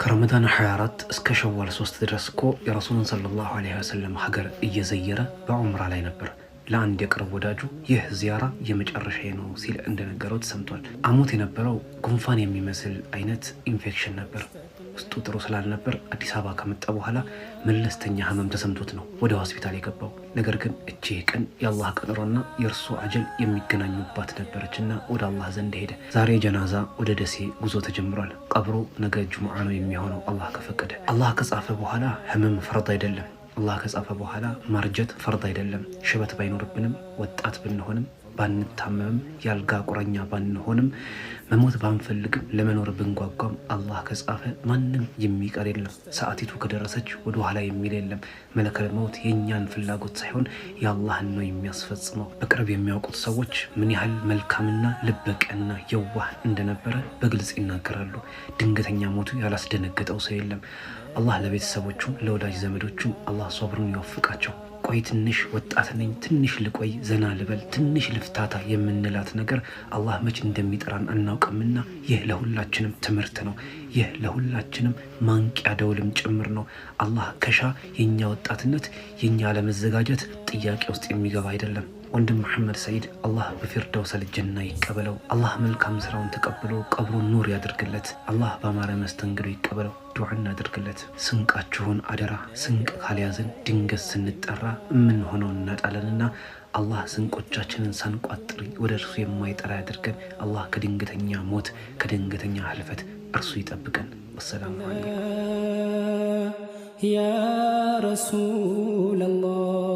ከረመዳን 24 እስከ ሸዋል 3 ድረስ እኮ የረሱሉን ሰለላሁ ዐለይሂ ወሰለም ሀገር እየዘየረ በዑምራ ላይ ነበር። ለአንድ የቅርብ ወዳጁ ይህ ዚያራ የመጨረሻ ነው ሲል እንደነገረው ተሰምቷል። አሞት የነበረው ጉንፋን የሚመስል አይነት ኢንፌክሽን ነበር። ውስጡ ጥሩ ስላልነበር አዲስ አበባ ከመጣ በኋላ መለስተኛ ህመም ተሰምቶት ነው ወደ ሆስፒታል የገባው። ነገር ግን እቺ ቀን የአላህ ቀጠሮና የእርሱ አጀል የሚገናኙባት ነበረችና ወደ አላህ ዘንድ ሄደ። ዛሬ ጀናዛ ወደ ደሴ ጉዞ ተጀምሯል። ቀብሩ ነገ ጅሙዓ ነው የሚሆነው አላህ ከፈቀደ። አላህ ከጻፈ በኋላ ህመም ፈርድ አይደለም። አላህ ከጻፈ በኋላ ማርጀት ፈርድ አይደለም። ሽበት ባይኖርብንም፣ ወጣት ብንሆንም፣ ባንታመምም፣ ያልጋ ቁራኛ ባንሆንም፣ መሞት ባንፈልግም፣ ለመኖር ብንጓጓም አላህ ከጻፈ ማንም የሚቀር የለም። ሰዓቲቱ ከደረሰች ወደ ኋላ የሚል የለም። መለከል መውት የእኛን ፍላጎት ሳይሆን የአላህን ነው የሚያስፈጽመው። በቅርብ የሚያውቁት ሰዎች ምን ያህል መልካምና ልበቀና የዋህ እንደነበረ በግልጽ ይናገራሉ። ድንገተኛ ሞቱ ያላስደነገጠው ሰው የለም። አላህ ለቤተሰቦቹም ለወዳጅ ዘመዶቹም አላህ ሶብሩን ይወፍቃቸው። ቆይ ትንሽ ወጣት ነኝ፣ ትንሽ ልቆይ፣ ዘና ልበል፣ ትንሽ ልፍታታ የምንላት ነገር አላህ መች እንደሚጠራን አናውቅምና ይህ ለሁላችንም ትምህርት ነው። ይህ ለሁላችንም ማንቂያ ደውልም ጭምር ነው። አላህ ከሻ የእኛ ወጣትነት የእኛ አለመዘጋጀት ጥያቄ ውስጥ የሚገባ አይደለም። ወንድም መሐመድ ሰዒድ አላህ በፊርደውሰል ጀና ይቀበለው። አላህ መልካም ስራውን ተቀብሎ ቀብሩን ኑር ያድርግለት። አላህ በአማረ መስተንግዶ ይቀበለው። ዱዓ እናድርግለት። ስንቃችሁን አደራ። ስንቅ ካልያዝን ድንገት ስንጠራ የምንሆነው እናጣለንና አላህ ስንቆቻችንን ሳንቋጥር ወደ እርሱ የማይጠራ ያድርገን። አላህ ከድንገተኛ ሞት፣ ከድንገተኛ ህልፈት እርሱ ይጠብቀን። ወሰላሙ አለይኩም። يا رسول الله.